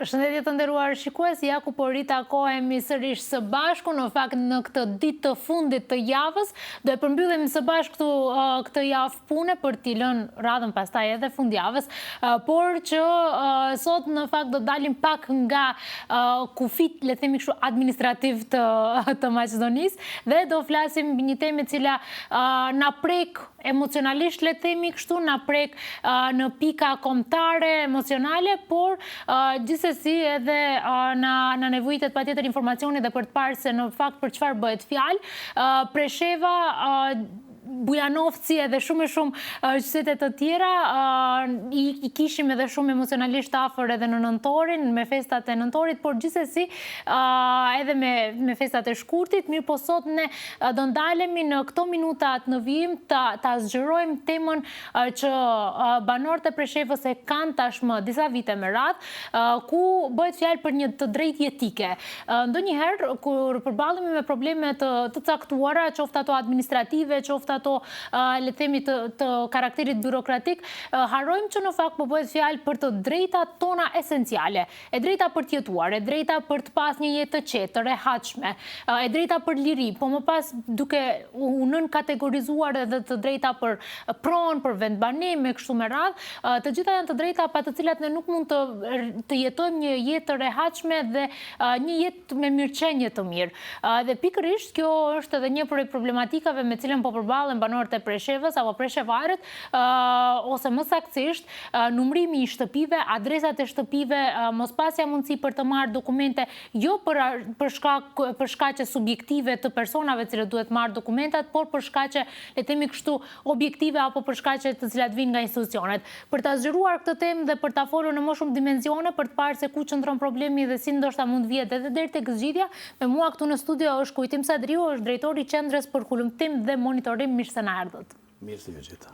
Përshëndetje të nderuar shikues, ja ku po ritakohemi sërish së bashku, në fakt në këtë ditë të fundit të javës, do e përmbyllim së bashku këtu këtë javë pune për t'i lënë radhën pastaj edhe fundjavës, por që sot në fakt do dalim pak nga kufijtë, le të themi kështu, administrativ të, të Maqedonisë dhe do flasim një temë e cila na prek emocionalisht le të themi kështu na prek në pika kombëtare emocionale, por gjithsesi edhe na na nevojitet patjetër informacioni dhe për të parë se në fakt për çfarë bëhet fjalë. Presheva Bujanovci edhe shumë e shumë qytete të tjera i, i kishim edhe shumë emocionalisht afër edhe në nëntorin, me festat e nëntorit, por gjithsesi edhe me, me festat e shkurtit, mirëpo sot ne Do ndalemi në këto minutat në vijim ta ta zgjerojmë temën që banorët e Preshevës e kanë tashmë disa vite me radhë, ku bëhet fjalë për një të drejtë jetike. Ndonjëherë kur përballemi me probleme të të caktuara, qoftë ato administrative, qoftë ato le të themi të të karakterit byrokratik, harrojmë që në fakt po bëhet fjalë për të drejtat tona esenciale. E drejta për të jetuar, e drejta për të pas një jetë të qetë, të rehatshme, e drejta për liri, po më pas duke u nënkategorizuar edhe të drejta për pronë, për vendbanim e kështu me radhë, të gjitha janë të drejta pa të cilat ne nuk mund të të jetojmë një jetë të rehatshme dhe një jetë me mirëqenie të mirë. Dhe pikërisht kjo është edhe një prej problematikave me cilën po përballen banorët e Preshevës apo preshevarët, ose më saktësisht numrimi i shtëpive, adresat e shtëpive, mospasja mundësi për të marrë dokumente, jo për për shkak për shkaqe subjektive të personave të cilët duhet marrë dokumentat, por për shkaqe, le të themi kështu, objektive apo për shkaqe të cilat vijnë nga institucionet. Për ta zgjeruar këtë temë dhe për ta folur në më shumë dimensione, për të parë se ku qëndron problemi dhe si ndoshta mund të vihet edhe deri tek zgjidhja, me mua këtu në studio është Kujtim Sadriu, është drejtori i Qendrës për Hulumtim dhe Monitorim. Mirë se na erdhët. Mirë se ju gjeta.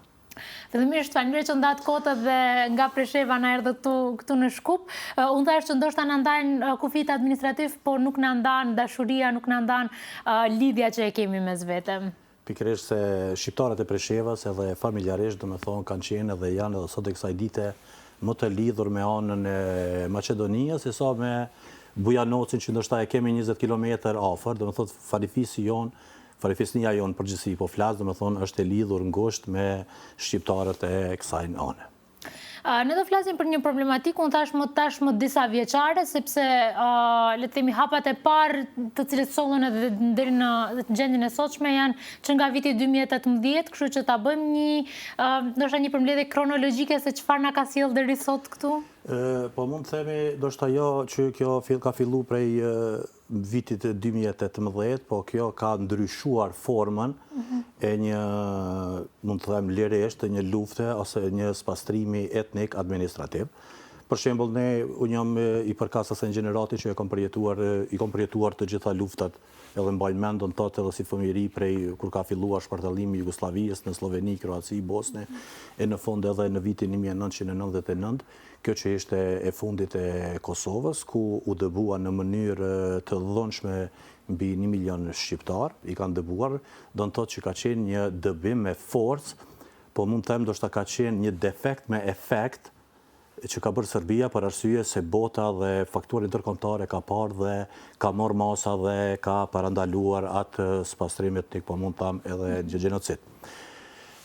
Fillimisht faleminderit që ndatë kohë dhe nga Presheva na erdhët këtu këtu në Shkup. Unë thashë që ndoshta na ndajnë kufijtë administrativ, por nuk na ndan dashuria, nuk na ndan lidhja që e kemi mes vete. Pikërisht se shqiptarët e Preshevës edhe familjarisht, domethonë, kanë qenë edhe janë edhe sot e kësaj dite më të lidhur me anën e Maqedonisë se sa me Bujanocin që ndoshta e kemi 20 kilometër afër, domethonë farefisi jonë Farefisnia jonë në përgjithësi po flas, domethënë është e lidhur ngushtë me shqiptarët e kësaj ane. Ne do flasim për një problematikë, unë thashë më tashmë disa vjeçare, sepse le të themi hapat e parë të cilët sollën edhe deri në gjendjen e sotshme janë që nga viti 2018, kështu që ta bëjmë një ndoshta një përmbledhje kronologjike se çfarë na ka sjellë deri sot këtu. Po mund të themi ndoshta jo që kjo ka fillu prej vitit 2018, po kjo ka ndryshuar formën e një, mund të them lirisht, të një lufte ose një spastrimi etnik administrativ. Për shembull, ne unë jam i përkas asaj gjenerate që e kam përjetuar, i kam përjetuar të gjitha luftat, edhe mbaj mend do të thotë edhe si fëmijëri prej kur ka filluar shpartallimi i Jugosllavisë në Slloveni, Kroaci, Bosne, e në fund edhe në vitin 1999, Kjo që ishte e fundit e Kosovës, ku u dëbua në mënyrë të dhunshme mbi një milion shqiptarë, i kanë dëbuar, do të thotë që ka qenë një dëbim me forcë, po mund të them ndoshta ka qenë një defekt me efekt që ka bërë Serbia për arsye se bota dhe faktori ndërkombëtar e ka parë dhe ka marrë masa dhe ka parandaluar atë spastrim etnik, po mund të them edhe një gjenocid.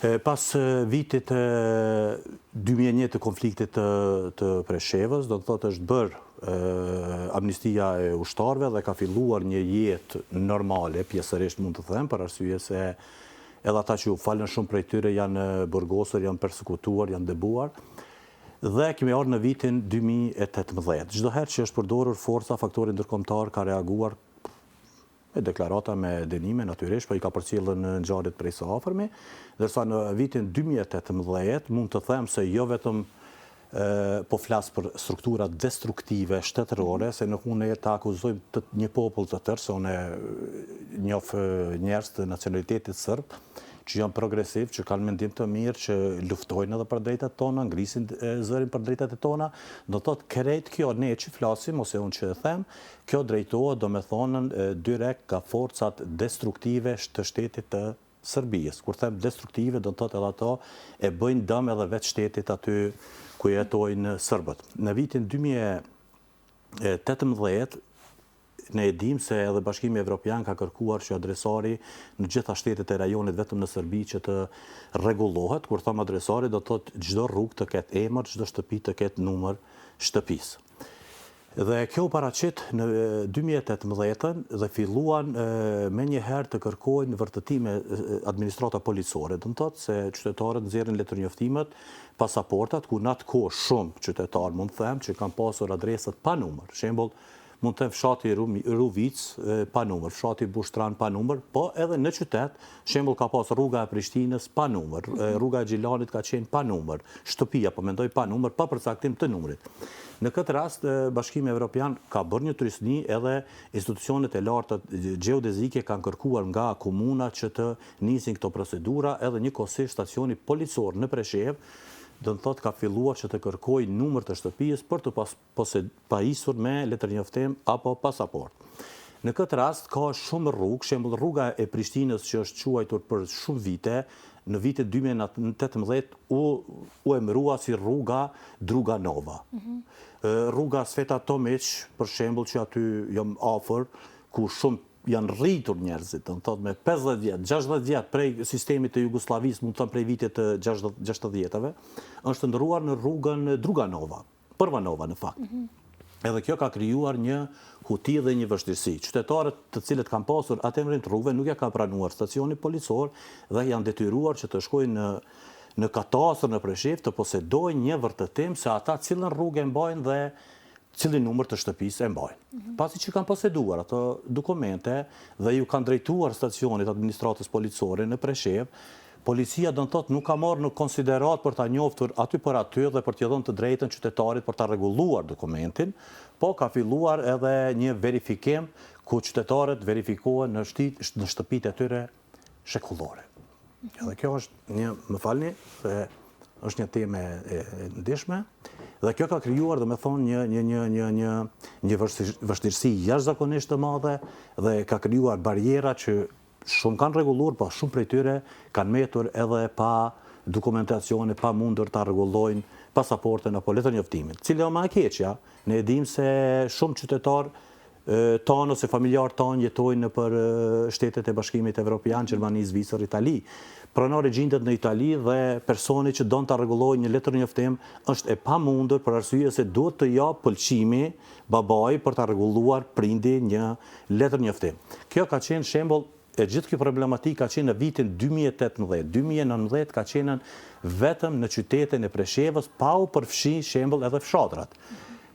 Pas vitit 2001 të konfliktit të, të Preshevës, do të thotë është bërë amnistia e ushtarëve dhe ka filluar një jetë normale, pjesërisht mund të them, për arsye se edhe ata që u falën shumë prej tyre janë burgosur, janë persekutuar, janë dëbuar. Dhe kemi ardhur në vitin 2018. Çdo herë që është përdorur forca, faktori ndërkombëtar ka reaguar me deklarata, me dënime, natyrisht, po i ka përcjellë ngjarjet prej së afërmi, ndërsa në vitin 2018 mund të them se jo vetëm po flas për strukturat destruktive shtetërore, se nuk mund ne ta akuzojmë të një popull të tërë, se unë njoh njerëz të nacionalitetit serb, që janë progresiv, që kanë mendim të mirë, që luftojnë edhe për drejtat tona, ngrisin zërin për drejtat e tona, do të thotë krejt kjo ne që flasim, ose unë që e them, Kjo drejtohet domethënë direkt nga forcat destruktive të shtetit të Serbisë. Kur them destruktive, do të thotë edhe ato e bëjnë dëm edhe vetë shtetit aty ku jetojnë serbët. Në vitin 2018. 2018 ne e dimë se edhe Bashkimi Evropian ka kërkuar që adresari në gjitha shtetet e rajonit vetëm në Serbi që të rregullohet. Kur them adresari do të thotë çdo rrugë të ketë emër, çdo shtëpi të ketë numër shtëpisë. Dhe kjo u paraqit në 2018-ën dhe filluan menjëherë të kërkojnë vërtetime administrata policore, do të thotë se qytetarët nxjerrin letërnjoftimet, pasaportat, ku në atë kohë shumë qytetarë mund të them që kanë pasur adresat pa numër. Shembull, mund të them fshati Ruvicë pa numër, fshati Bushtran pa numër, po edhe në qytet, shembull ka pas rruga e Prishtinës pa numër, rruga e Gjilanit ka qenë pa numër, shtëpia po mendoj pa numër, pa përcaktim të numrit. Në këtë rast, Bashkimi Evropian ka bërë një trysni edhe institucionet e larta gjeodezike kanë kërkuar nga komuna që të nisin këto procedura edhe njëkohësisht stacioni policor në Preshevë, do të thotë ka filluar që të kërkojë numër të shtëpisë për të pajisur me letërnjoftim apo pasaportë. Në këtë rast ka shumë rrugë, shembull rruga e Prishtinës që është quajtur për shumë vite, në vitin 2018 u u emërua si rruga Druganova. Rruga Sveta Tomiq, për shembull që aty jam afër, ku shumë janë rritur njerëzit, do të thotë me 50 vjet, 60 vjet prej sistemit të Jugosllavisë, mund të them prej vitit të 60-tave, është ndërruar në rrugën Druganova. Përvanova në fakt. Edhe kjo ka krijuar një huti dhe një vështirësi. Qytetarët të cilët kanë pasur atë emërim të rrugëve nuk ja ka pranuar stacioni policor dhe janë detyruar që të shkojnë në në katastër në Preshevë të posedojnë një vërtetim se ata cilën rrugë e mbajnë dhe cilin numër të shtëpisë e mbajnë. Mhm. Pasi që kanë poseduar ato dokumente dhe ju kanë drejtuar stacionit administratës policore në Preshevë, Policia do të thotë nuk ka marrë në konsideratë për ta njoftur aty për aty dhe për t'i dhënë të drejtën qytetarit për ta rregulluar dokumentin, po ka filluar edhe një verifikim ku qytetarët verifikohen në në shtëpitë e tyre shekullore. Edhe kjo është një, më falni, se është një temë e ndjeshme dhe kjo ka krijuar domethënë një një një një një një vështirësi jashtëzakonisht të madhe dhe ka krijuar barriera që Shumë kanë rregulluar, po shumë prej tyre kanë mbetur edhe pa dokumentacione, pa mundur ta rregullojnë pasaportën apo letërnjoftimin. Cila është ma e keqja, ne e dimë se shumë qytetarë tanë ose familjarë tanë jetojnë nëpër shtetet e Bashkimit Evropian, Gjermani, Zvicër, Itali. Pronari gjindet në Itali dhe personi që don ta rregullojë një letërnjoftim është e pamundur për arsye se duhet të japë pëlqimi babai për ta rregulluar prindi një letërnjoftim. Kjo ka qenë shembull e gjithë kjo problematikë ka qenë në vitin 2018, 2019 ka qenë vetëm në qytetin e Preshevës pa u përfshi shembull edhe fshatrat.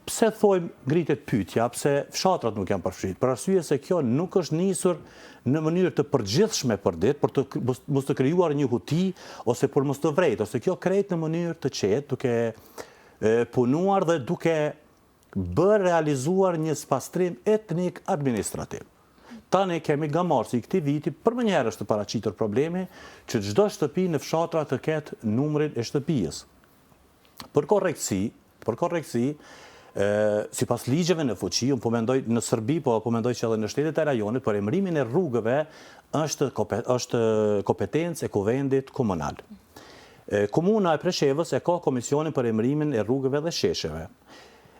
Pse thojmë ngritet pyetja, pse fshatrat nuk janë përfshirë? Për arsye se kjo nuk është nisur në mënyrë të përgjithshme për ditë, për të mos të krijuar një huti ose për mos të vrejt, ose kjo krejt në mënyrë të qetë, duke punuar dhe duke bërë realizuar një spastrim etnik administrativ. Tani kemi nga marsi i këtij viti, përmenjëherë është paraqitur problemi që çdo shtëpi në fshatra të ketë numrin e shtëpisë. Për korrektësi, për korrektësi, sipas ligjeve në fuqi, unë po mendoj në Serbi, po po mendoj që edhe në shtetet e rajonit, për emërimin e rrugëve është është kompetencë e kuvendit komunal. Komuna e Preshevës e ka komisionin për emërimin e rrugëve dhe shesheve.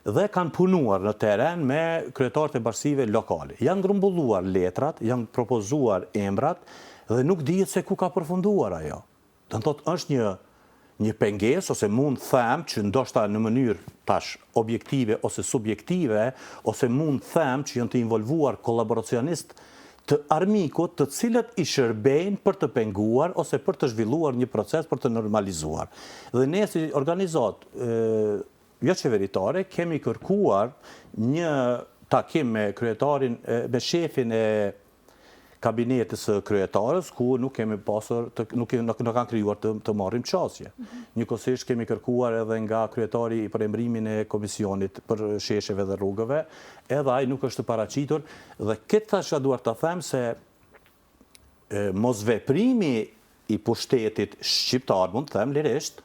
Dhe kanë punuar në terren me kryetarët e bashkësive lokale. Janë grumbulluar letrat, janë propozuar emrat dhe nuk dihet se ku ka përfunduar ajo. Do të thotë është një një pengesë ose mund të them që ndoshta në mënyrë tash objektive ose subjektive ose mund të them që janë të involvuar kolaboracionistë të armikut të cilët i shërbejnë për të penguar ose për të zhvilluar një proces për të normalizuar. Dhe ne si organizatë joqeveritare kemi kërkuar një takim me kryetarin, me shefin e kabinetit së kryetarës, ku nuk kemi pasur, të, nuk, nuk, nuk kanë krijuar të, të marrim qasje. Mm -hmm. Njëkohësisht kemi kërkuar edhe nga kryetari për emrimin e komisionit për shesheve dhe rrugëve, edhe ai nuk është paraqitur, dhe këtë tash dua ta them se e, mosveprimi i pushtetit shqiptar, mund të them lirisht,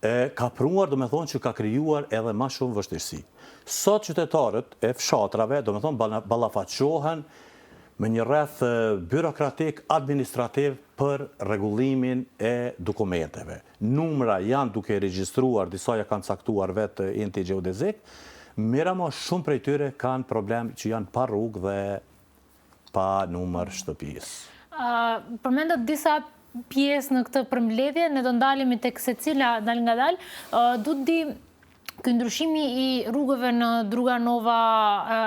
e ka pruar, domethonë që ka krijuar edhe ma shumë vështirësi. Sot qytetarët e fshatrave, domethonë, ballafaqohen me një rreth byrokratik, administrativ për rregullimin e dokumenteve. Numra janë duke regjistruar, disa ja kanë caktuar vetë enti gjeodezik, Mirëpo shumë prej tyre kanë problem që janë pa rrugë dhe pa numër shtëpisë. Përmendët disa pjesë në këtë përmbledhje, ne do ndalemi tek secila dalëngadalë. Du të di ky ndryshimi i rrugëve në Druganova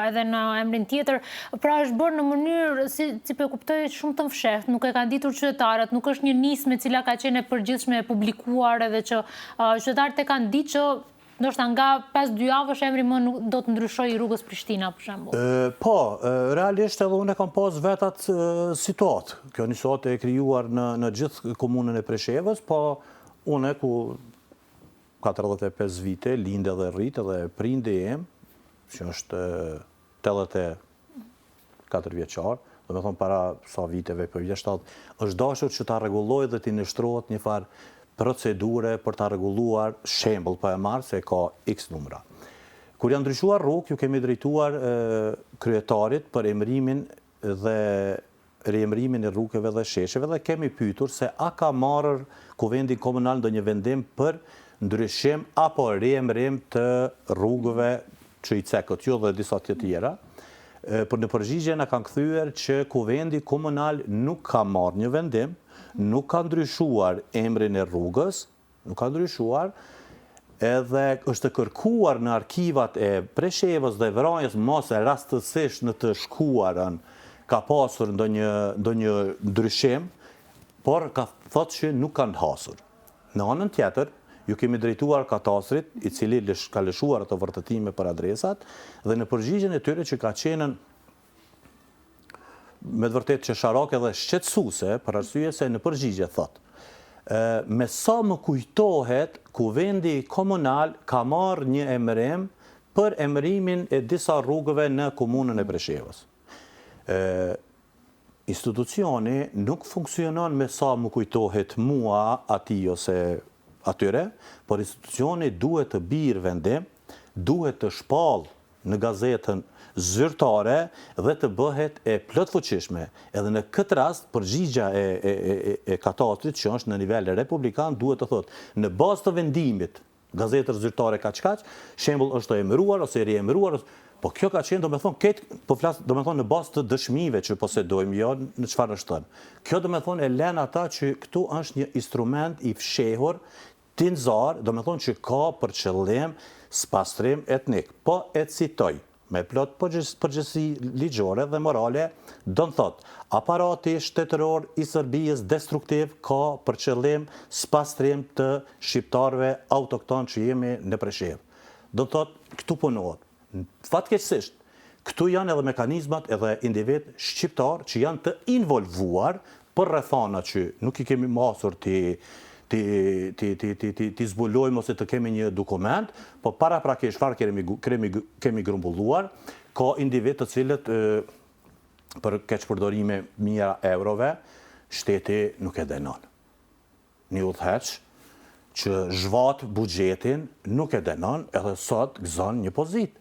edhe në emrin tjetër, pra është bërë në mënyrë, si, si po e kuptoj, shumë të fshehtë, nuk e kanë ditur qytetarët, nuk është një nismë e cila ka qenë e përgjithshme e publikuar edhe që qytetarët e kanë ditë që Ndoshta nga pas dy javësh emri më nuk do të ndryshojë i rrugës Prishtina, për shembull. Po, realisht edhe unë e kam pas vetë atë situatë. Kjo një situatë e krijuar në në gjithë komunën e Preshevës, po unë ku 45 vite lindë edhe rritë edhe prindi im, që është 84 vjeçar, domethonë para sa viteve, për vjet 70, është dashur që ta rregullojë dhe t'i nënshtrohet një farë procedure për ta rregulluar shembull po e marr se ka X numra. Kur janë ndryshuar rrugë, ju kemi drejtuar kryetarit për emërimin dhe riemërimin e rrugëve dhe shesheve dhe kemi pyetur se a ka marrë Kuvendi Komunal ndonjë vendim për ndryshim apo riemërim të rrugëve që i cekët ju dhe disa të tjera. Por në përgjigje na kanë kthyer që Kuvendi Komunal nuk ka marrë një vendim, nuk ka ndryshuar emrin e rrugës, Nuk ka ndryshuar, edhe është kërkuar në arkivat e Preshevës dhe Vranjës mos rastësisht në të shkuarën ka pasur ndonjë ndonjë ndryshim, por ka thotë që nuk kanë hasur. Në anën tjetër, ju kemi drejtuar katastrit, i cili lësh, ka lëshuar ato vërtetime për adresat, dhe në përgjigjen e tyre që ka qenë me të vërtetë qesharake dhe shqetësuese, për arsye se në përgjigje thotë, me sa më kujtohet, Kuvendi Komunal ka marrë një emërim për emërimin e disa rrugëve në Komunën e Preshevës. Institucioni nuk funksionon me sa më kujtohet mua, atij ose atyre, por institucioni duhet të birë vendim, duhet të shpallë në gazetën zyrtare dhe të bëhet e plotfuqishme. Edhe në këtë rast përgjigja e e e e katastrit që është në nivel republikan duhet të thotë në bazë të vendimit gazetës zyrtare kaq kaq, shembull është emëruar ose riemëruar, po kjo ka qenë domethënë këtë po flas domethënë në bazë të dëshmive që posedojmë jo në çfarë është thënë. Kjo domethënë e lën ata që këtu është një instrument i fshehur Tinzar, domethënë që ka për qëllim spastrim etnik. Po e citoj, me plot përgjegjësi ligjore dhe morale, do të thotë, aparati shtetëror i Serbisë destruktiv ka për qëllim spastrim të shqiptarëve autoktonë që jemi në Preshevë. Do të thotë, këtu punohet. Fatkeqësisht, këtu janë edhe mekanizmat edhe individë shqiptarë që janë të involvuar për rrethana që nuk i kemi masur t'i t'i t'i t'i t'i t'i t'i zbulojmë ose të kemi një dokument, po paraprakisht çfarë kemi kemi kemi grumbulluar, ka individë të cilët për keqpërdorime mijëra eurove shteti nuk e dënon. Një udhëheqës që zhvat buxhetin nuk e dënon edhe sot gëzon një pozitë.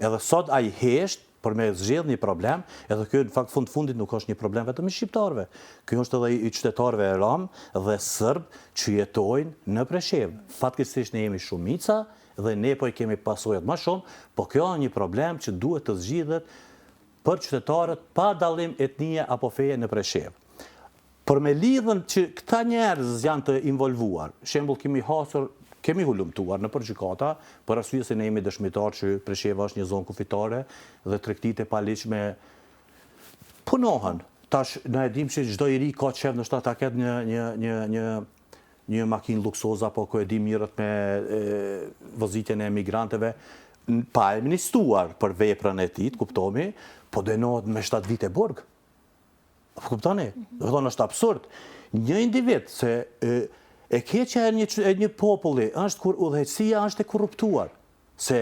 Edhe sot ai hesht për me zgjidh një problem, edhe ky në fakt fund fundit nuk është një problem vetëm i shqiptarëve. Ky është edhe i qytetarëve rom dhe sërb që jetojnë në Preshevë. Fatkeqësisht ne jemi shumica dhe ne po i kemi pasojat më shumë, po kjo është një problem që duhet të zgjidhet për qytetarët pa dallim etnie apo feje në Preshevë. Por me lidhën që këta njerëz janë të involvuar, shembull kemi hasur, kemi hulumtuar nëpër gjykata, për arsye se ne jemi dëshmitarë që Presheva është një zonë kufitare dhe tregtitë e paligjshme punohen. Tash na e dimë që çdo i ri ka qejf ndoshta ta ketë një një një një një makinë luksoze apo ku e di mirret me vozitjen e emigrantëve pa e amnistuar për veprën e tij, të kuptohemi, po dënohet me 7 vite burg. A po kuptoni? Do të thonë është absurd. Një individ se e, e keqja e një e një populli është kur udhëheqësia është e korruptuar, se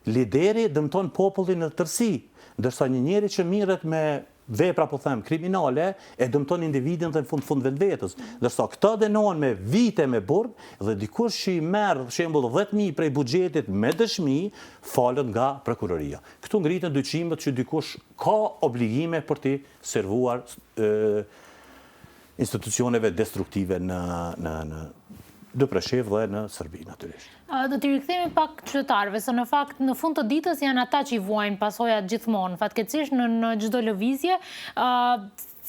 lideri dëmton popullin në tërësi, ndërsa një njeri që mirret me vepra po them kriminale e dëmton individin dhe në fund fund vetvetes. Ndërsa këta dënohen me vite me burg dhe dikush që i merr shembull 10000 prej buxhetit me dëshmi falet nga prokuroria. Këtu ngritën dyshimet që dikush ka obligime për t'i servuar institucioneve destruktive në në në. Në Preshevë dhe në Serbi, natyrisht. Do t'i rikthehemi pak qytetarëve, se në fakt në fund të ditës janë ata që i vuajnë pasojat gjithmonë, fatkeqësisht në në çdo lëvizje.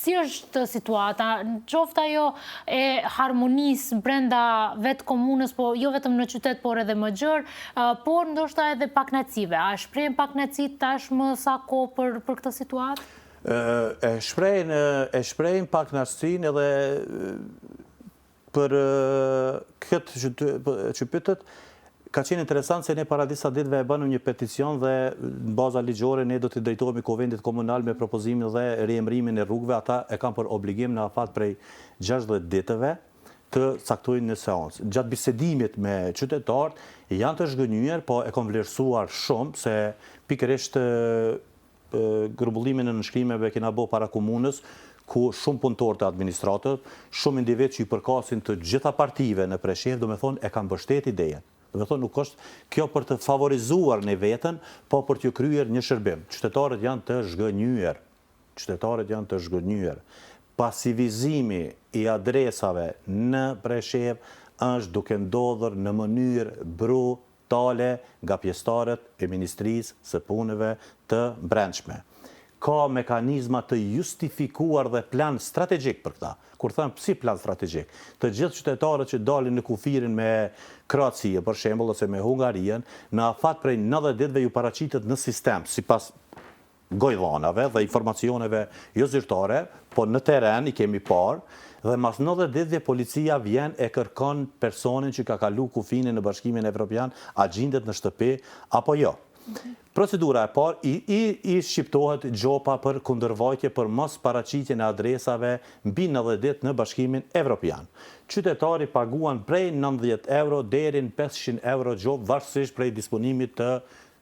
Si është situata, qoftë ajo e harmonisë brenda vetë komunës, po jo vetëm në qytet, por edhe më gjerë, por ndoshta edhe pakënaqësive. A shprehin pakënaqësi tashmë sa kohë për për këtë situatë? E shprehin e shprehin pakënaqësinë edhe Për këtë që, që pyetët, ka qenë interesant se ne para disa ditëve e bënëm një peticion dhe në baza ligjore ne do t'i drejtohemi Kuvendit Komunal me propozimin dhe riemërimin e rrugëve, ata e kanë për obligim në afat prej 60 ditëve të caktojnë një seancë. Gjatë bisedimit me qytetarët janë të zhgënjyer, po e kam vlerësuar shumë se pikërisht Grumbullimin e nënshkrimeve e kena bo para komunës, ku shumë punëtorë të administratës, shumë individë që i përkasin të gjitha partive në Preshevë, domethonë e kanë mbështet idejen. Domethonë nuk është kjo për të favorizuar ne veten, po për t'ju kryer një shërbim. Qytetarët janë të zhgënjyer. Qytetarët janë të zhgënjyer. Pasivizimi i adresave në Preshevë është duke ndodhur në mënyrë bru tale nga pjesëtarët e Ministrisë së Punëve të Brendshme. Ka mekanizma të justifikuar dhe plan strategjik për këta. Kur them si plan strategjik, të gjithë qytetarët që dalin në kufirin me Kroacinë, për shembull, ose me Hungarinë, në afat prej 90 ditëve ju paraqitet në sistem, sipas gojëdhanave dhe informacioneve jo zyrtare, po në terren i kemi parë, dhe mas 90 ditëve policia vjen e kërkon personin që ka kalu kufinin në Bashkimin Evropian, a gjindet në shtëpi apo jo. Procedura e parë i, i, i shqiptohet gjopa për kundërvajtje për mos paraqitjen e adresave mbi 90 ditë në Bashkimin Evropian. Qytetari paguan prej 90 euro deri në 500 euro gjobë varësisht prej disponimit të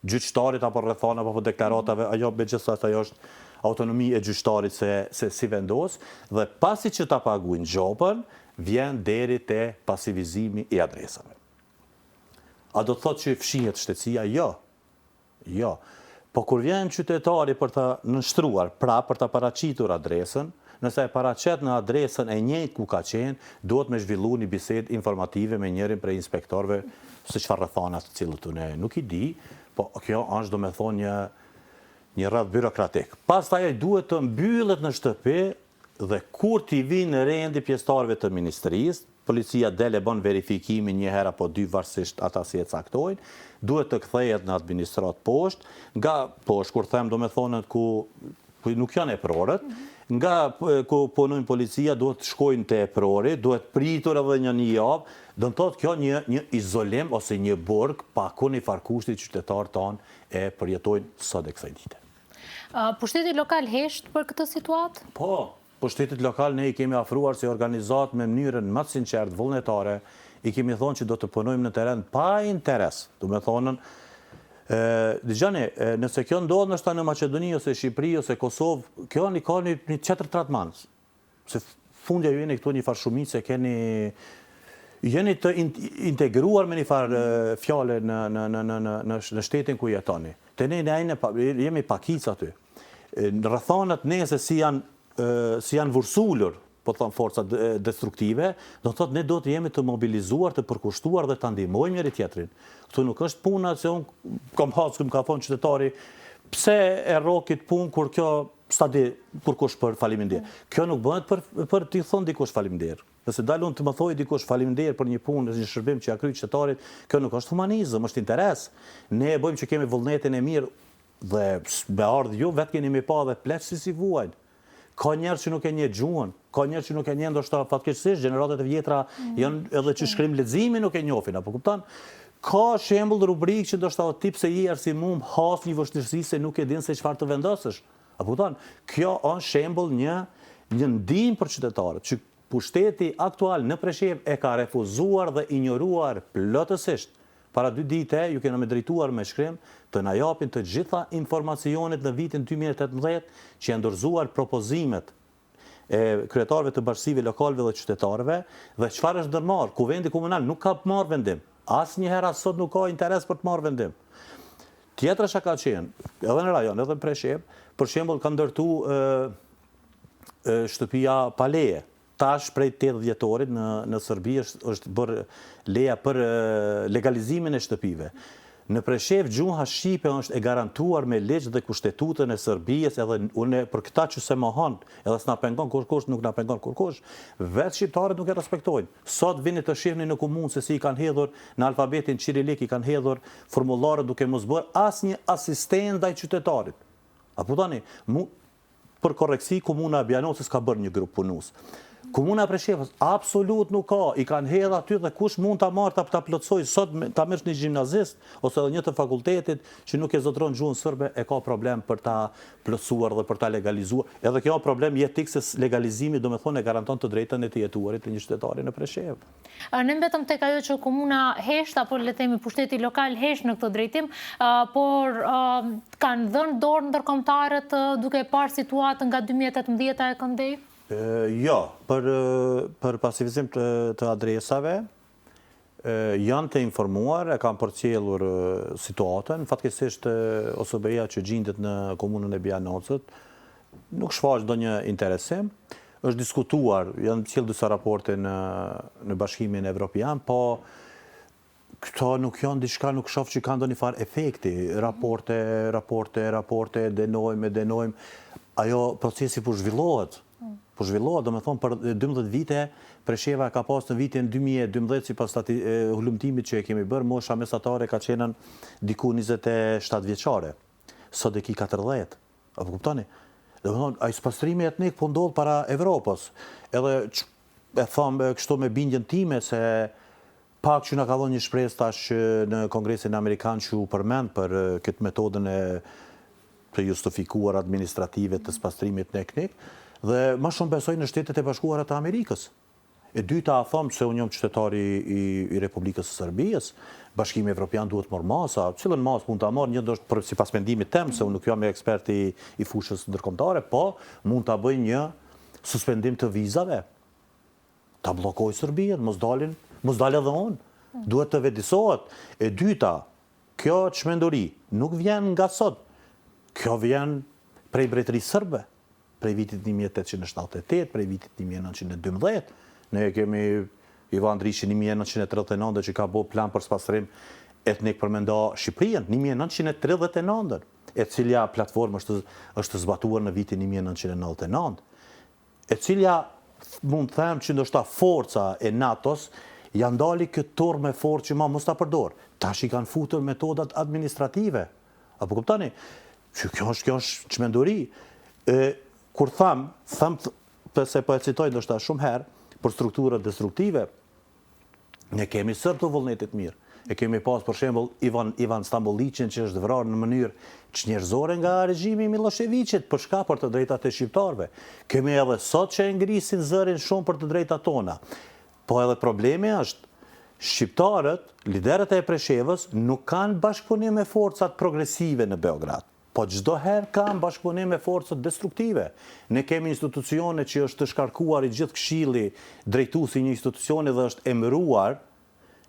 gjyqtarit apo rrethanave apo deklaratave, ajo megjithatë ajo është autonomi e gjyqtarit se se si vendos dhe pasi që ta paguajnë gjobën, vjen deri te pasivizimi i adresave. A do të thotë që fshihet shtetësia? Jo. Jo. Po kur vjen qytetari për ta nënshtruar, pra për ta paraqitur adresën, nëse e paraqet në adresën e njëjtë ku ka qenë, duhet me zhvillu një bisedë informative me njërin prej inspektorëve se çfarë rrethana të cilët unë nuk i di, po kjo është domethonë një një rreth birokratik. Pastaj ai duhet të mbyllet në shtëpi dhe kur t'i vinë rendi pjesëtarëve të ministrisë, policia del e bën verifikimin një herë apo dy varësisht ata si e caktojnë, duhet të kthehet në administratë poshtë, nga poshtë kur them domethonë ku ku nuk janë eprorët, nga ku punojnë policia duhet të shkojnë te eprori, duhet pritur edhe një një javë, do të thotë kjo një një izolim ose një burg pa kurrnjëfarë kushti qytetarët tanë e përjetojnë sot e kësaj dite. Pushteti lokal hesht për këtë situatë? Po, pushtetit lokal ne i kemi afruar si organizatë me mënyrën më të sinqertë, vullnetare, i kemi thonë që do të punojmë në terren pa interes, domethonë, dëgjoni, nëse kjo ndodh ndoshta në Maqedoni ose Shqipëri ose Kosovë, kjo një ka një, një tjetër tratman. Se fundja ju jeni këtu një farë shumice, keni jeni të integruar me një farë fjale në, në, në, në, në, në, në shtetin ku jetoni. Te ne ne jemi pakicë aty. Në rrethanat nese si janë si janë vërsulur, po them forcat destruktive, do të thotë ne duhet të jemi të mobilizuar, të përkushtuar dhe ta ndihmojmë njëri tjetrin. Këtu nuk është puna se unë kam hasë, më ka thonë qytetari, pse e rrokit punë kur kjo s'ta di kurkush për faleminderit. Kjo nuk bëhet për për t'i thonë dikush faleminderit. Nëse dal unë të më thojë dikush faleminderit për një punë, një shërbim që ja kryj qytetarit, kjo nuk është humanizëm, është interes. Ne e bëjmë që kemi vullnetin e mirë Dhe me ardhë ju, vetë keni me pa dhe pleq si si vuajnë. Ka njerëz që nuk e njeh gjuhën, ka njerëz që nuk e njeh ndoshta fatkeqësisht gjeneratat e vjetra mm. janë edhe që shkrim leximi nuk e njohin, apo kupton? Ka shembull rubrikë që ndoshta edhe ti pse je arsimum has një vështirësi se nuk e din se çfarë të vendosësh. Apo kupton? Kjo është shembull një një ndihmë për qytetarët që pushteti aktual në Preshevë e ka refuzuar dhe injoruar plotësisht Para dy dite ju kena me drejtuar me shkrim të na japin të gjitha informacionet në vitin 2018 që janë dorëzuar propozimet e kryetarëve të bashkësive lokalve dhe qytetarëve dhe çfarë është ndërmarrë. Kuvendi Komunal nuk ka marrë vendim. Asnjëherë as sot nuk ka interes për të marrë vendim. Tjetra çka ka qenë, edhe në rajon, edhe në Preshevë, për shembull kanë ndërtu shtëpia pa leje. Tash prej 8 dhjetorit në në Serbi është është bërë leja për legalizimin e shtëpive. Në Preshevë gjuha shqipe është e garantuar me ligj dhe kushtetutën e Serbisë edhe unë për këta që s'e mohon edhe s'na pengon kurrkush nuk na pengon kurrkush, vetë shqiptarët nuk e respektojnë. Sot vini të shihni në komunë se si i kanë hedhur në alfabetin qirilik i kanë hedhur formularët duke mos bërë asnjë asistencë ndaj qytetarit. A kuptoni? Mu Për korrektësi, Komuna e Bujanocit ka bërë një grup punues. Komuna e Preshevës absolut nuk ka, i kanë hedhë aty dhe kush mund ta marrë ta ta plotësojë sot ta merrsh një gjimnazist ose edhe një të fakultetit që nuk e zotëron gjuhën sërbe e ka problem për ta plotësuar dhe për ta legalizuar. Edhe kjo problem jetik se legalizimi domethonë e garanton të drejtën e të jetuarit të një qytetari në Preshevë. Ne mbetëm tek ajo që komuna hesht apo le të themi pushteti lokal hesht në këtë drejtim, por kanë dhënë dorë ndërkombëtarët duke parë situatën nga 2018-a e këndej? Jo, për për pasivizim të, të adresave janë të informuar, e kanë përcjellur situatën. Fatkeqësisht OSBE-ja që gjindet në komunën e Bujanocit nuk shfaq ndonjë interesim. Është diskutuar, janë sjellë disa raporte në në Bashkimin Evropian, po këto nuk janë diçka, nuk shoh që kanë ndonjë farë efekti. Raporte, raporte, raporte, denojmë, e denojmë. Ajo procesi po zhvillohet. Po zhvillohet, domethonë për 12 vite Presheva ka pas në vitin 2012 sipas hulumtimit që e kemi bërë, mosha mesatare ka qenë diku 27 vjeçare. Sot e ki 40. A po kuptoni? Domethonë, ai spastrimi etnik po ndodh para Evropës. Edhe e tham kështu me bindjen time se pak që na ka dhënë një shpresë tash që në Kongresin Amerikan që u përmend për këtë metodën e të justifikuar administrative të spastrimit etnik, dhe më shumë besoj në Shtetet e Bashkuara të Amerikës. E dyta, a thom se unë jam qytetar i, i, i Republikës së Serbisë, Bashkimi Evropian duhet marrë masa, cilën masë mund ta marrë, një ndoshta për sipas mendimit tem, se unë nuk jam ekspert i, i fushës ndërkombëtare, po mund ta bëj një suspendim të vizave, ta bllokoj Serbinë, mos dalin, mos dal edhe unë. Duhet të vetëdisohet. E dyta, kjo çmenduri nuk vjen nga sot. Kjo vjen prej mbretërisë sërbe. prej vitit 1878, prej vitit 1912. Ne e kemi Ivan Ndriqin 1939 që ka bo plan për spastrim etnik për me nda Shqipërinë, 1939, e cilja platformë është, është zbatuar në vitin 1999, e cilja mund të them që ndoshta forca e NATO-s ja ndali këtë turmë me forcë që ma mos ta përdor. Tash i kanë futur metodat administrative. A po kuptoni? Që kjo është kjo është çmenduri. E kur tham, tham se po e citoj ndoshta shumë herë për strukturat destruktive, ne kemi sërbë të vullnetit mirë. E kemi pas për shembull Ivan Ivan Stamboliqin që është vrarë në mënyrë çnjerëzore nga regjimi i Millosheviqit, për çka për të drejtat e shqiptarëve. Kemi edhe sot që e ngrisin zërin shumë për të drejtat tona. Po edhe problemi është, shqiptarët, liderët e Preshevës nuk kanë bashkëpunim me forcat progresive në Beograd, po çdo herë kanë bashkëpunim me forcat destruktive. Ne kemi institucione që është shkarkuar i gjithë këshilli drejtues i një institucioni dhe është emëruar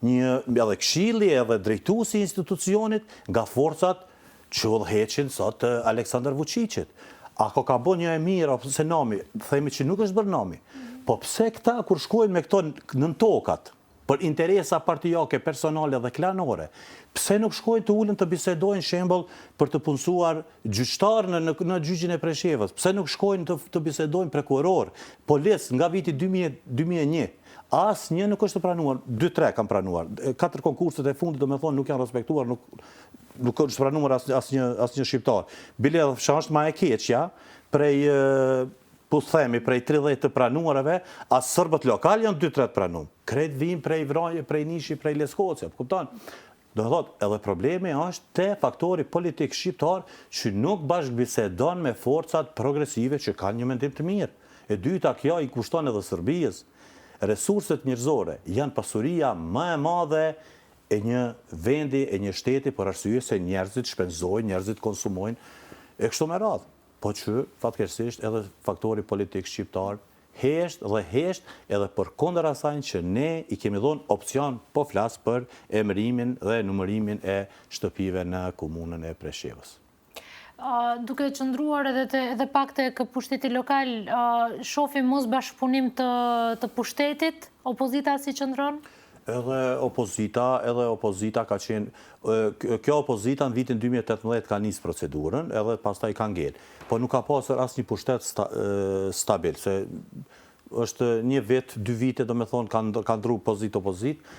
një edhe këshilli edhe drejtuesi i institucionit nga forcat që udhëheqin sot Aleksandar Vuçiqit. A ko ka bo një e mirë apo se nami, themi që nuk është bërë nami. Po pse këta kur shkojnë me këto nëntokat për interesa partijake, personale dhe klanore, pse nuk shkojnë të ulen të bisedojnë shembull për të punësuar gjyqtarë në në, në gjyqin e Preshevës, pse nuk shkojnë të, të bisedojnë prokuror, polic nga viti 2001, Asnjë nuk është pranuar, 2-3 kanë pranuar. Katër konkurset e fundit, domethonë, nuk janë respektuar, nuk nuk është pranuar asnjë asnjë asnjë shqiptar. Bile edhe çka është ma e keqja, prej po themi prej 30 të pranuarve, as serbët lokal janë 2-3 të pranuar. Krejt vijnë prej Vranje, prej Nishi, prej Leskoci, apo kupton? Do të thotë, edhe problemi është te faktori politik shqiptar që nuk bashkëbisedon me forcat progresive që kanë një mendim të mirë. E dyta, kjo i kushton edhe Serbisë. Resurset njerëzore janë pasuria më e madhe e një vendi, e një shteti për arsye se njerëzit shpenzojnë, njerëzit konsumojnë e kështu me radhë. Po që, fatkeqësisht, edhe faktori politik shqiptar hesht dhe hesht edhe përkundër asaj që ne i kemi dhënë opcion, po flas për emërimin dhe numërimin e shtëpive në komunën e Preshevës. Duke qëndruar edhe te edhe pak tek pushteti lokal, shohim mosbashkëpunim të të pushtetit, opozita si qëndron? Edhe opozita, edhe opozita ka qenë, kjo opozita në vitin 2018 ka nisë procedurën, edhe pastaj ka ngel. Po nuk ka pasur asnjë pushtet stabil, se është një vit, dy vite, domethonë, ka ka ndru pozitë opozitë,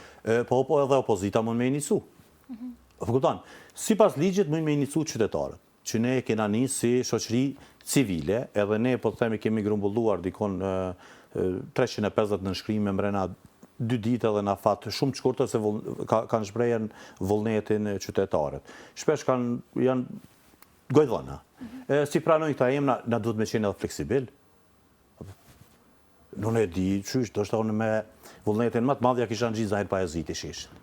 po po edhe opozita mund me inicu. A po kupton? Sipas ligjit mund me inicu qytetarët, që ne e kena nis si shoqëri civile, edhe ne po të themi kemi grumbulluar dikun 350 nënshkrime mrena dy ditë edhe në afat shumë të shkurtër se ka, kanë shprehën vullnetin qytetarët. Shpesh kanë janë gojdhëna. E, si pranojnë këta emna, na duhet me qenë edhe fleksibil. Unë e di, qysh, do unë me vullnetin më të madh ja kisha ngjit Zahir Pajaziti sheshin.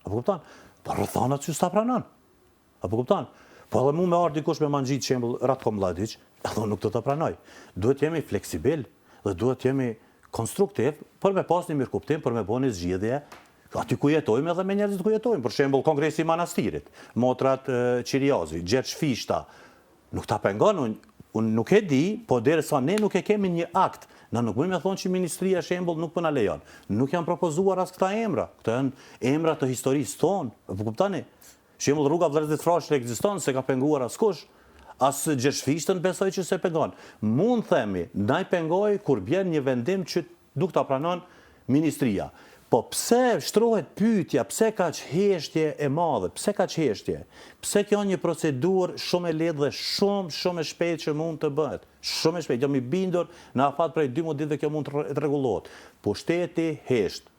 A po kupton? Po rrethanat që s'ta pranon. A po kupton? Po edhe mu me ardhë dikush me ma ngjit shembull Ratko Mladic, edhe unë nuk do ta pranoj. Duhet jemi fleksibil dhe duhet jemi konstruktiv për me pas një mirëkuptim, për me bo një zgjidhje aty ku jetojmë edhe me njerëzit ku jetojmë. Për shembull, Kongresi i Manastirit, motrat Qiriazi, Gjergj Fishta, Nuk ta pengon, unë unë nuk e di, po derisa ne nuk e kemi një akt, na nuk mund me thonë që ministria shembull nuk po na lejon. Nuk janë propozuar as këta emra. Këto janë emra të historisë tonë, po kuptoni? Shembull rruga Vëllezërit Frashëri ekziston, s'e ka penguar askush. As Gjergj Fishtën besoj që s'e pengon. Mund themi, na i pengoi kur bjen një vendim që Nuk ta pranon ministria. Po pse shtrohet pyetja, pse kaq heshtje e madhe, pse kaq heshtje? Pse kjo një procedurë shumë e lehtë dhe shumë, shumë e shpejtë që mund të bëhet? Shumë e shpejtë, jam i bindur në afat prej 12 ditëve kjo mund të rregullohet. Pushteti hesht.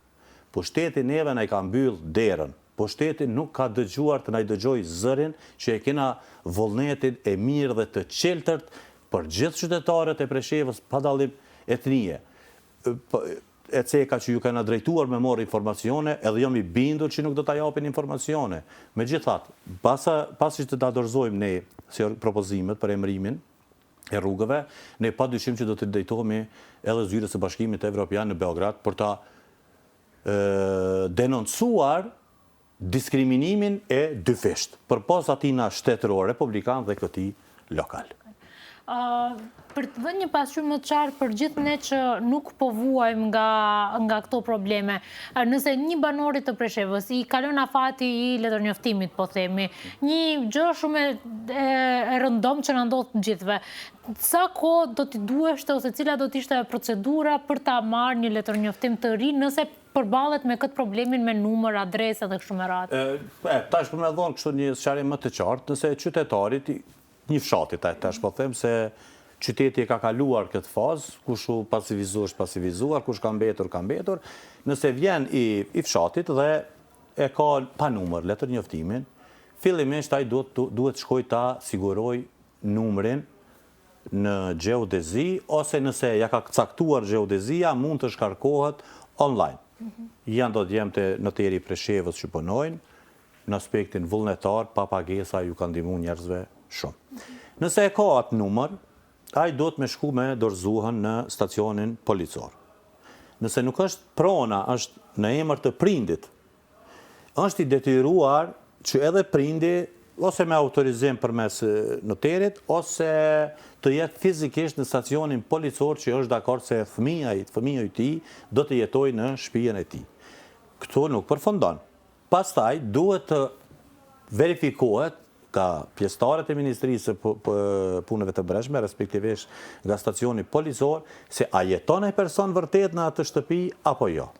Pushteti neve na i ka mbyll derën. Pushteti nuk ka dëgjuar të na i dëgjojë zërin që e kena vullnetin e mirë dhe të çiltërt për gjithë qytetarët e Preshevës pa dallim etnie. E ceka që ju kena drejtuar me marrë informacione, edhe jam i bindur që nuk do ta japin informacione. Megjithatë, pasa, pasi që të ta dorëzojmë ne si propozimet për emërimin e rrugëve, ne pa dyshim që do të drejtohemi edhe zyrës së Bashkimit Evropian në Beograd për ta denoncuar diskriminimin e dyfishtë, përpos atina shtetëror republikan dhe këtij lokal. Për të dhënë një pasqyrë më të qartë për gjithë ne që nuk po vuajmë nga nga këto probleme, nëse një banori të Preshevës i kalon afati i letërnjoftimit, po themi, një gjë shumë e e rëndomtë që na ndodh të gjithëve, sa kohë do t'i duheshte ose cila do të ishte procedura për ta marrë një letërnjoftim të ri nëse përballet me këtë problemin me numër, adresë dhe kështu me radhë. E, tash për me dhonë kështu një sqarim më të qartë, nëse qytetarit, një fshati, tash po them se qyteti e ka kaluar këtë fazë, kush u pasivizu është pasivizuar, kush ka mbetur, ka mbetur, nëse vjen i, i fshatit dhe e ka pa numër letërnjoftimin, fillimisht ai duhet, duhet shkoj ta siguroj numrin në gjeodezi ose nëse ja ka caktuar gjeodezia mund të shkarkohet online. Janë do djem te noteri i Preshevës që punojnë në aspektin vullnetar pa pagesa ju ka ndihmu njerëzve shumë. Nëse e ka atë numër, ai duhet me shku me dorëzuhën në stacionin policor. Nëse nuk është prona, është në emër të prindit, është i detyruar që edhe prindi ose me autorizim përmes noterit ose të jetë fizikisht në stacionin policor që është dakord se fëmija i fëmija i tij do të jetojë në shtëpinë e tij. Këtu nuk përfundon. Pastaj duhet të verifikohet nga pjesëtarët e Ministrisë së Punëve të Brendshme, respektivisht nga stacioni policor, se a jeton ai person vërtet në atë shtëpi apo jo.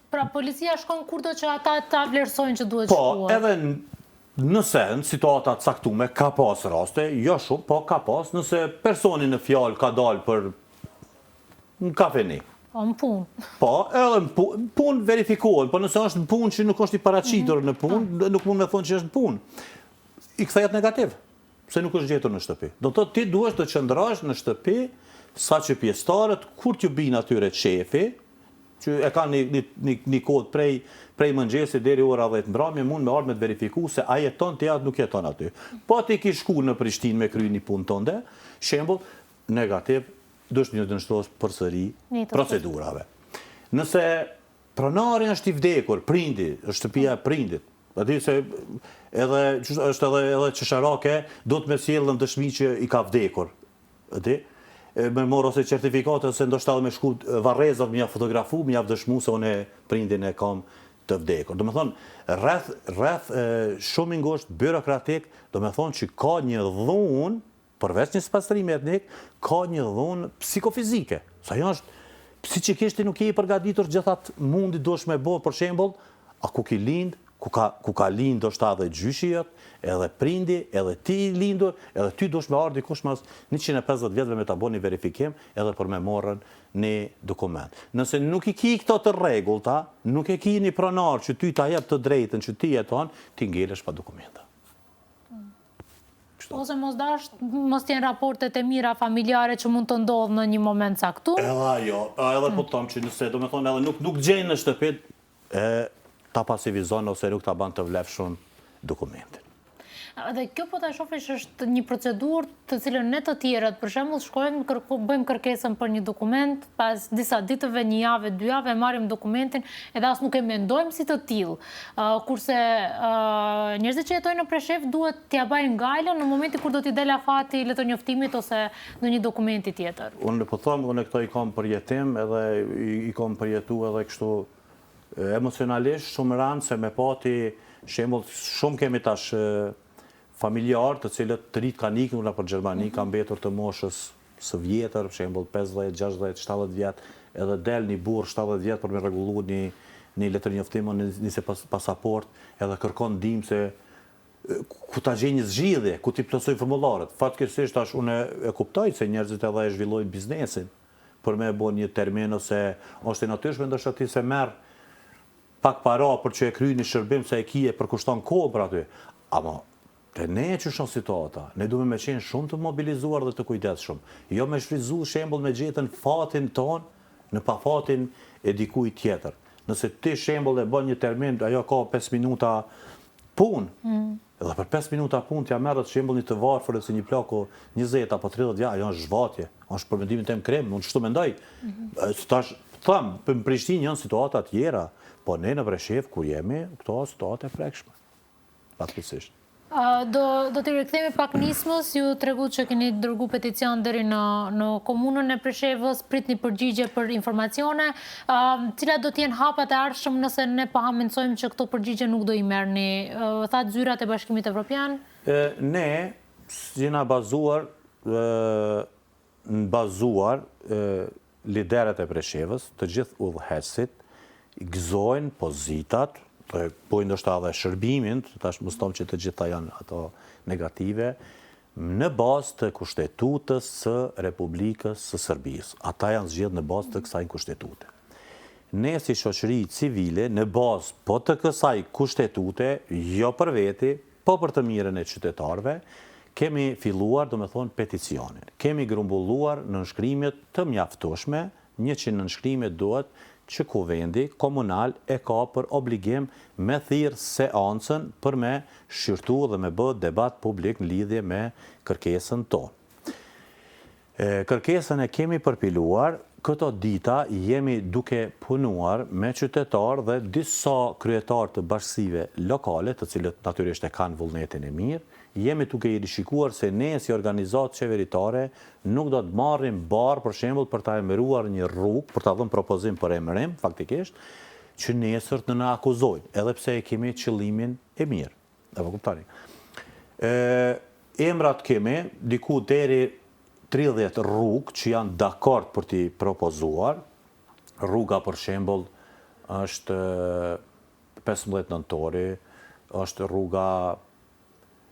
Pra policia shkon kurdo që ata ta vlerësojnë që duhet po, shkuar. Po, edhe nëse në situata të caktume ka pas raste, jo shumë, po ka pas, nëse personi në fjalë ka dalë për në kafene. Po, në punë. Po, edhe në punë, punë verifikohet, po nëse është në punë që nuk është i paraqitur mhm. në punë, po. nuk mund me thonë që është në punë. I kthehet negativ, pse nuk është gjetur në shtëpi. Do të thotë ti duhesh të qëndrosh në shtëpi sa që pjesëtarët kur t'ju bin atyre qefi, që e kanë një, një, një, një kod prej, prej mëngjesit deri ora 10 mbrëmje, mund me ardhë me të verifiku se a jeton ti atë nuk jeton aty. Po ti ki shku në Prishtinë me kry një punë tënde, shembull, negativ, duhesh t'iu nënshtrohesh përsëri procedurave. Nëse pronari është i vdekur, prindi, është shtëpia e prindit, A di se edhe është edhe edhe qesharake, duhet me sjellën dëshmi që i ka vdekur. A di? E me marr ose certifikatë ose ndoshta edhe me shku varrezat me ja fotografu, me ja dëshmu se unë prindin e kam të vdekur. Domethonë, rreth, rreth shumë i ngushtë, byrokratik, domethonë që ka një dhunë Përveç një spastrimi etnik, ka një dhunë psikofizike. Se ajo është, psikikisht ti nuk je i përgatitur gjithë atë mundi duhesh me bo, për shembull, a ku ki lind, ku ka, ku ka lind ndoshta edhe gjyshi jot, edhe prindi, edhe ti i lindur, edhe ty duhesh me ardhë dikush mas 150 vjetëve me ta bo një verifikim edhe për me morrën një dokument. Nëse nuk i ki këto të rregullta, nuk e ki një pronar që ty ta jep të drejtën që ti jeton, ti ngelesh pa dokumenta. Ose mos dasht, mos t'jenë raportet e mira familjare që mund të ndodhë në një moment caktuar. Edhe ajo, edhe po të them që nëse, domethonë edhe nuk, nuk gjenë në shtëpi, e, ta pasivizon ose nuk ta ban të vlefshëm dokumentin. Dhe kjo po ta shofish është një procedurë të cilën ne të tjerët, për shembull, shkojmë, kërko, bëjmë kërkesën për një dokument, pas disa ditëve, një jave, dy jave, marrim dokumentin, edhe as nuk e mendojmë si të tillë. Kurse njerëzit që jetojnë në Preshevë duhet t'ia bajnë gajlen në momentin kur do t'i del afati i letërnjoftimit ose ndonjë dokumenti tjetër. Unë po them, unë këto i kam përjetim edhe i kam përjetu edhe kështu emocionalisht shumë rëndë se me pati shembull shumë kemi tash familjarë të cilët të rinjtë kanë ikur nëpër Gjermani, kanë mbetur të moshës së vjetër, për shembull 50, 60, 70 vjet, edhe del një burrë 70 vjet për me rregullu një një letërnjoftim o një një pasaportë, edhe kërkon ndihmë se ku ta gjej një zgjidhje, ku t'i plotësoj formularët. Fatkeqësisht tash unë e kuptoj se njerëzit edhe e zhvillojnë biznesin për me e bo një termin ose është e natyrshme ndoshta ti se merr pak para për që e kry një shërbim se e ki e përkushton kohë për aty. Ama Te ne qysh është situata, ne duhemi me qenë shumë të mobilizuar dhe të kujdesshëm, jo me shfrytëzu shembull me gjetën fatin tonë në pafatin e dikujt tjetër. Nëse ti shembull e bën një termin, ajo ka 5 minuta punë, mm. dhe për 5 minuta punë t'ja merret shembull një të varfër ose një plaku 20 apo 30 vjet, ajo është zhvatje, është për mendimin tim krim, unë kështu mendoj. Mm -hmm. Tash them, në Prishtinë janë situata tjera, po ne në Preshevë ku jemi, këto situata e prekshme. fatkeqësisht. Do do t'i rikthehemi pak nismës, ju treguat që keni dërgu peticion deri në në komunën e Preshevës, pritni përgjigje për informacione. Cilat do të jenë hapat e ardhshëm nëse ne po hamendësojmë që këto përgjigje nuk do i merrni? Thatë zyrat e Bashkimit Evropian? Ne jena bazuar në bazuar liderët e Preshevës, të gjithë udhëheqësit, gëzojnë pozitat, dhe bojnë ndoshta edhe shërbimin, tash mos thom që të gjitha janë ato negative, në bazë të kushtetutës së Republikës së Serbisë. Ata janë zgjedhë në bazë të kësaj kushtetute. Ne si shoqëri civile, në bazë po të kësaj kushtetute, jo për veti, Po për të mirën e qytetarëve, kemi filluar, domethënë, peticionin. Kemi grumbulluar nënshkrime të mjaftueshme, 100 nënshkrime duhet që Kuvendi Komunal e ka për obligim me thirrë seancën për me shqyrtu dhe me bë debat publik në lidhje me kërkesën tonë. Kërkesën e kemi përpiluar, këto dita jemi duke punuar me qytetarë dhe disa kryetarë të bashkësive lokale, të cilët natyrisht e kanë vullnetin e mirë, jemi duke i rishikuar se ne si organizatë qeveritare nuk do të marrim barrë për shembull për ta emëruar një rrugë, për ta dhënë propozim për emërim faktikisht, që nesër të na akuzojnë, edhe pse e kemi qëllimin e mirë. A po kuptoni? E, emrat kemi, diku deri 30 rrugë që janë dakord për t'i propozuar. Rruga për shembull është 15 nëntori, është rruga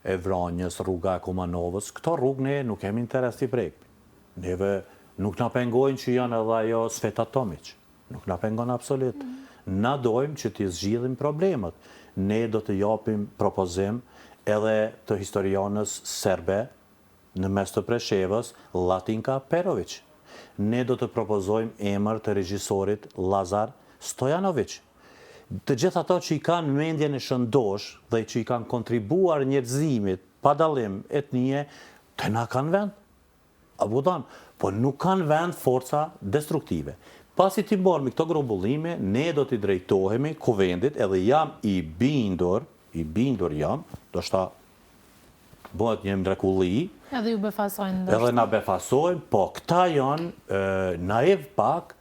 e Vranjës, rruga e Kumanovës. Këto rrugë ne nuk kemi interes t'i prekim. Neve nuk na pengojnë që janë edhe ajo Sveta Tomiq. Nuk na pengon absolut. Na dojmë që t'i zgjidhim problemet. Ne do të japim propozim edhe të historianës serbe në mes të Preshevës, Latinka Peroviq. Ne do të propozojmë emër të regjisorit Lazar Stojanoviq. Të gjithë ato që i kanë mendjen e shëndoshë dhe që i kanë kontribuar njerëzimit pa dallim etnie, te na kanë vend. A po kupton? Po nuk kanë vend forca destruktive. Pasi t'i marrim këto grumbullime, ne do t'i drejtohemi Kuvendit edhe jam i bindur, i bindur jam, ndoshta bëhet një mrekulli. Edhe ju befasojnë ndoshta. Edhe na befasojnë, po këta janë naiv pak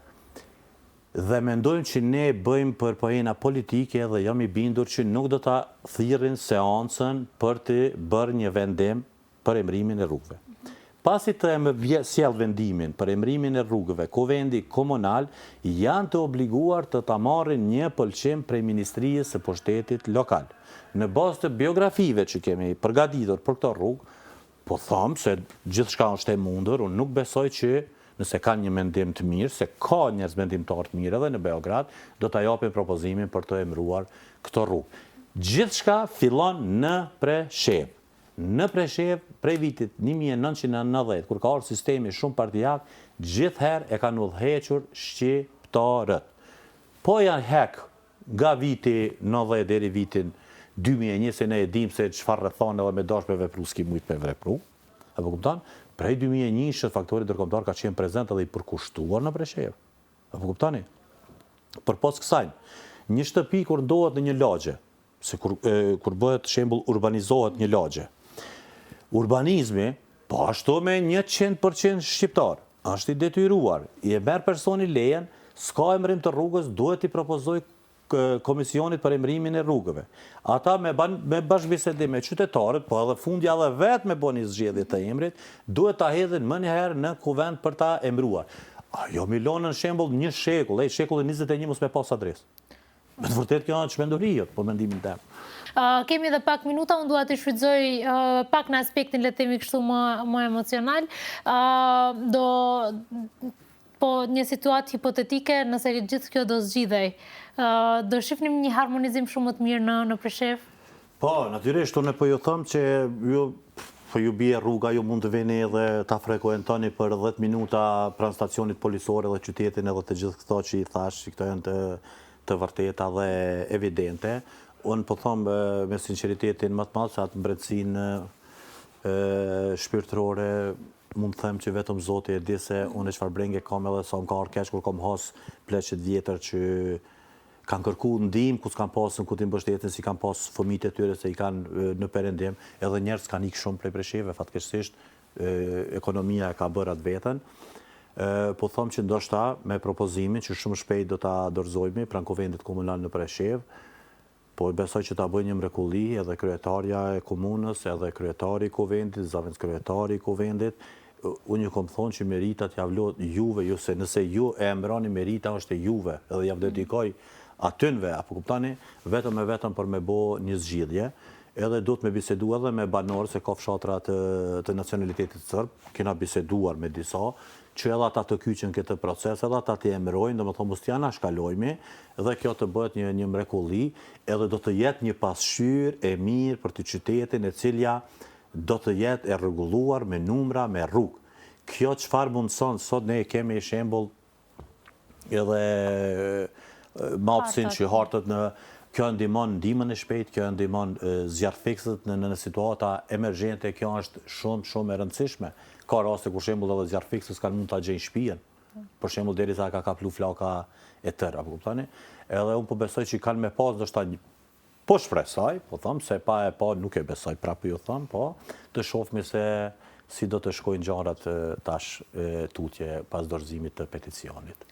dhe mendojnë që ne bëjmë për poena politike dhe jam i bindur që nuk do ta thirrin seancën për të bërë një vendim për emërimin e rrugëve. Pasi të sjellë vendimin për emërimin e rrugëve, Kuvendi Komunal janë të obliguar të ta marrin një pëlqim prej Ministrisë së Pushtetit Lokal. Në bazë të biografive që kemi përgatitur për këto rrugë, po them se gjithçka është e mundur, unë nuk besoj që nëse kanë një mendim të mirë, se ka njerëz mendimtarë të mirë edhe në Beograd, do ta japin propozimin për të emëruar këto rrugë. Gjithçka fillon në Preshevë. Në Preshevë, prej vitit 1990, kur ka ardhur sistemi shumëpartiak, gjithherë e kanë udhëhequr shqiptarët. Po ja hek nga viti 90 deri vitin 2001, se ne e dimë se çfarë rrethane edhe me dash me vepru s'ki mujt me vepru. A po kupton? Prej 2001-shit faktori ndërkombëtar ka qenë prezent edhe i përkushtuar në Preshevë. A po kuptoni? Përpos kësaj, një shtëpi kur ndodhet në një lagje, Se kur, kur bëhet shembull urbanizohet një lagje. Urbanizmi, po ashtu me 100% shqiptar, është i detyruar, i e merr personi lejen, s'ka emërim të rrugës, duhet t'i propozojë komisionit për emërimin e rrugëve. Ata me, ban, me bashkëbisedim me qytetarët, po edhe fundja edhe vetë me bo një zgjedhje të emrit, duhet ta hedhin menjëherë në kuvend për ta emëruar. Ajo mi lonë në shembull një shekull, ej, shekullin 21 mos me pas adresë. Me të vërtetë kjo është çmenduri, për mendimin tem. Kemi edhe pak minuta, unë dua t'i shfrytëzoj pak në aspektin, le të themi kështu, më, më emocional. Do, po një situatë hipotetike, nëse gjithë kjo do zgjidhej, do shifnim një harmonizim shumë më të mirë në, në Preshevë? Po, natyrisht, unë po ju them që ju po ju bie rruga, ju mund të vini edhe ta frekuentoni për 10 minuta pranë stacionit policor edhe qytetin edhe të gjithë këto që i thash, që këto janë të të vërteta dhe evidente. Unë po them me sinqeritetin më të madh se atë mbrendësinë shpirtërore mund të them që vetëm Zoti e di se unë çfarë brenge kam edhe sa më ka ardhur keq kur kam has pleq të vjetër që kanë kërku ndihmë ku s'kanë pasën ku t'i mbështetin s'i kanë pas fëmijët e tyre se i kanë në perëndim, edhe njerëz kanë ikë shumë prej Presheve, fatkeqësisht ekonomia e ka bërë atë veten. Po them që ndoshta me propozimin që shumë shpejt do ta dorëzojmë pranë Kuvendit Komunal në Preshevë, Po besoj që ta bëjë një mrekulli edhe kryetarja e komunës, edhe kryetari i kuvendit, zëvendëskryetari i kuvendit. Unë ju kom thonë që meritat ja vlo juve, ju se nëse ju e emëroni merita është e juve, edhe ja dedikoj atynve, apo kuptoni, vetëm e vetëm për me bo një zgjidhje, edhe duhet me bisedu edhe me banorë, se ka fshatra të, të nacionalitetit sërb, kena biseduar me disa, që edhe ata të kyçen këtë proces, edhe ata t'i emërojnë, domethënë mos t'i anashkalojmë, dhe kjo të bëhet një një mrekulli, edhe do të jetë një pasqyrë e mirë për të qytetin e cila do të jetë e rregulluar me numra, me rrugë. Kjo çfarë mundëson sot ne kemi shembull edhe mapsin që hartët në kjo ndihmon ndihmën e shpejtë, kjo ndihmon zjarrfikësit në në situata emergjente, kjo është shumë shumë e rëndësishme. Ka raste kur shembull edhe zjarrfikësit s'kanë mund ta gjejnë shtëpinë. Për shembull derisa ka kaplu flaka e tërë, apo kuptoni? Edhe unë po besoj që kanë me pas ndoshta Po shpresoj, po them se pa e pa nuk e besoj, prapë ju them, po të shohmi se si do të shkojnë gjërat tash tutje pas dorëzimit të peticionit.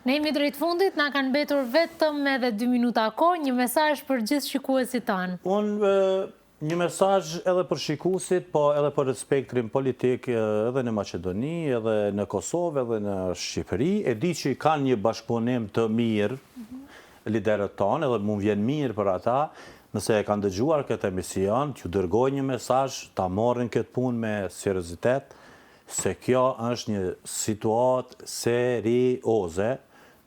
Ne jemi drejt fundit, na kanë mbetur vetëm edhe 2 minuta kohë, një mesazh për gjithë shikuesit tanë. Unë një mesazh edhe për shikuesit, po edhe për spektrin politik edhe në Maqedoni, edhe në Kosovë, edhe në Shqipëri. E di që kanë një bashkëpunim të mirë liderët tanë edhe mu vjen mirë për ata, nëse e kanë dëgjuar këtë emision, t'ju dërgoj një mesazh, ta marrin këtë punë me seriozitet, se kjo është një situatë serioze,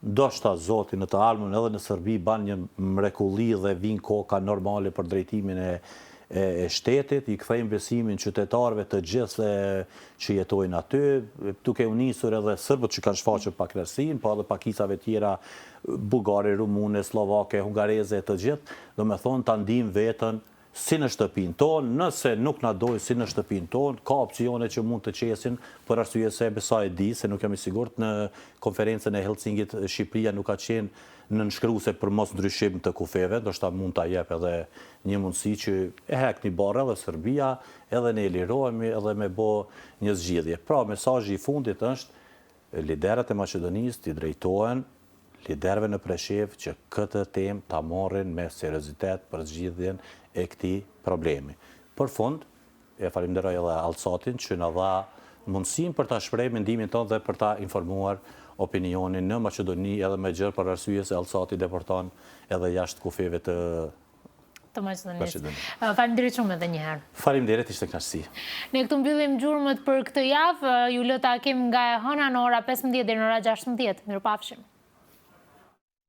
ndoshta Zoti në të ardhmen edhe në Serbi ban një mrekulli dhe vijnë koka normale për drejtimin e e shtetit, i kthejmë besimin qytetarëve të gjithë që jetojnë aty, duke u nisur edhe serbët që kanë shfaqur pakënaqësinë, po edhe pakicave tjera bullgare, rumune, sllovake, hungareze e të gjithë, domethonë ta ndijmë veten. si në shtëpinë tonë, nëse nuk na dojnë si në shtëpinë tonë, ka opsione që mund të qesin për arsye se me sa e di, se nuk jam i sigurt, në konferencën e Helsingit Shqipëria nuk ka qenë nënshkruese për mos ndryshim të kufijve, ndoshta mund ta jep edhe një mundësi që e hek një barrë edhe Serbia, edhe ne lirohemi edhe me bo një zgjidhje. Pra, mesazhi i fundit është liderët e Maqedonisë t'i drejtohen liderëve në Preshevë që këtë temë ta marrin me seriozitet për zgjidhjen e këtij problemi. Për fund, e falimderoj edhe Alsatin që na dha mundësinë për ta shpreh mendimin tonë dhe për ta informuar opinionin në Maqedoni edhe më gjerë për arsye se Alsati depërton edhe jashtë kufijve të të Maqedonisë. Faleminderit shumë edhe një herë. Faleminderit, ishte kënaqësi. Ne këtu mbyllim gjurmët për këtë javë, ju lë takim nga e hëna në ora 15 deri në ora 16. Mirupafshim.